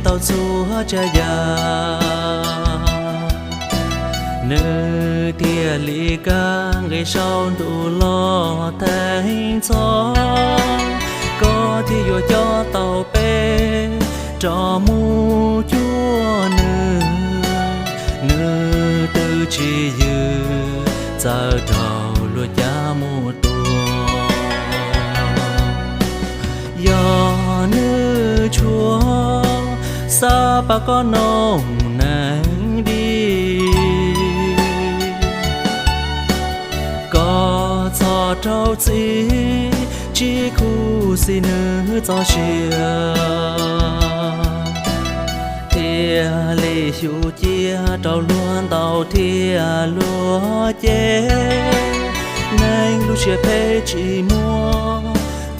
tau txhua tsav yam. Nws thiaj li kab nqe saum ntuj los theej txhoj, koj thiaj yuav coj tau peb rov mus cuag nws. Nws twb tsis yws txawm raug luag cab mus tua. Yog nws tshua xav pab koj noog neeg dim, koj txhob raug txim, tsis khuv xim nws txoj sia. Thiaj li xyuv cia rau luag ntaus thiab luag cem, neeg lub siab phem tsis muaj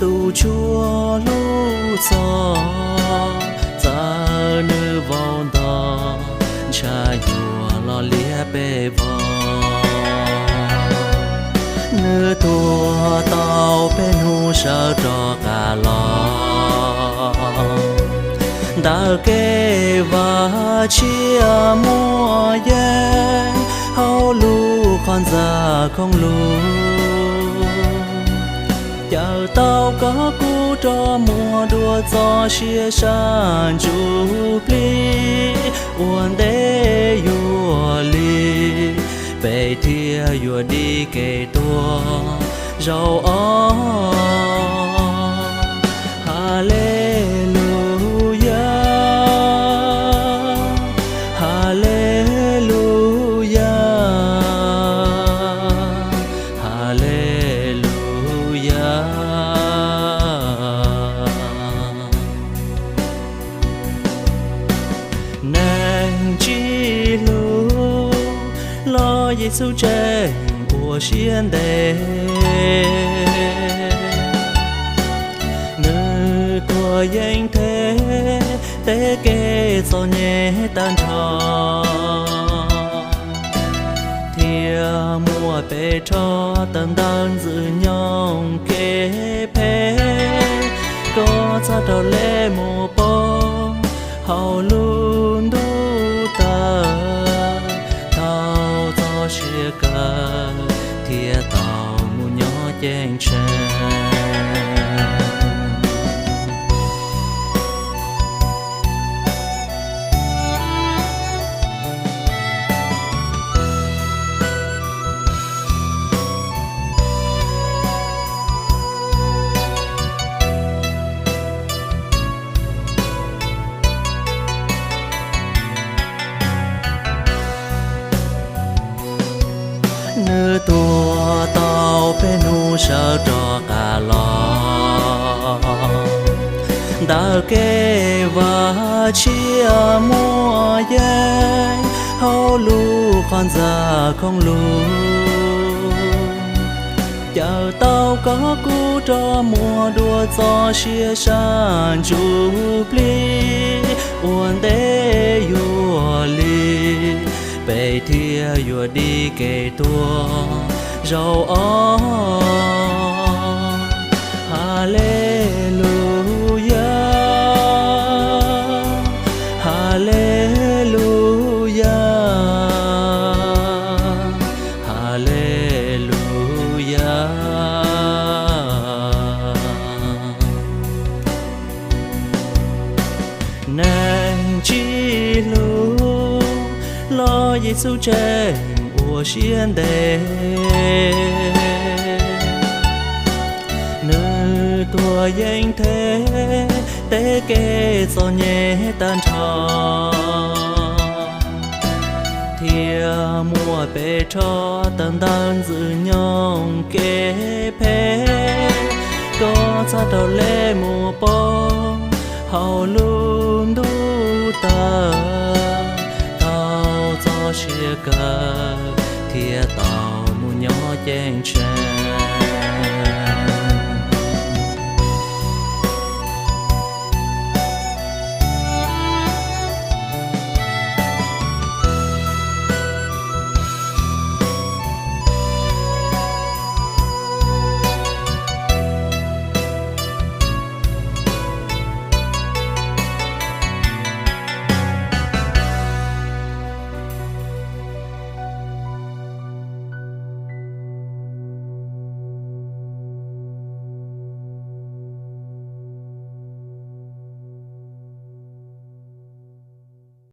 tus tshua hlub txog, txawm nws vau ntog ntshav yuag los liab pes vog. Nws tuag tau peb hnub sawv rov qab los, ntawm kev vaj tshiab muaj yeeb, hauv lub qhov ntxa khoom lug, caw tau koj kuj rov muaj dua txoj sia sab ntsuj plig, ua ntej yuav lig, peb thiaj yuav dim kev tuag zaum ob. Haleluyas, haleluyas, haleluyas. Neeg tsis hlub los Yexus tseem ua siab ntev, nws tuag yeej them tej kev txom nyem tag nrho, thiaj muab peb rho tawm ntawm ntxwg nyoog kev phem. Koj txhaj raug lej mus poob hauv lub ntuj tawv, tau txoj sia kawg thiaj tau mus nyob ceeb tsheej. Nws tuag tau peb hnub sawv rov qab los, ntawm kev vaj tshiab muaj yeeb, hauv lub qhov ntxa khoom lug, caw tau koj kuj rov muaj dua txoj sia sab ntsuj plig, ua ntej yuav lig, peb thiaj yuav dim kev tuag zaum ob. Haleluyas, haleluyas, haleluyas. Neeg tsis hlub los Yexus tseem ua siab ntev, nws tuag yeej them tej kev txom nyem tag nrho, thiaj muab peb rho tawm ntawm ntxwg nyoog kev phem. Koj txhaj raug lej mus poob hauv lub ntuj tawv, tau txoj sia kawg thiaj tau mus nyob ceeb tsheej.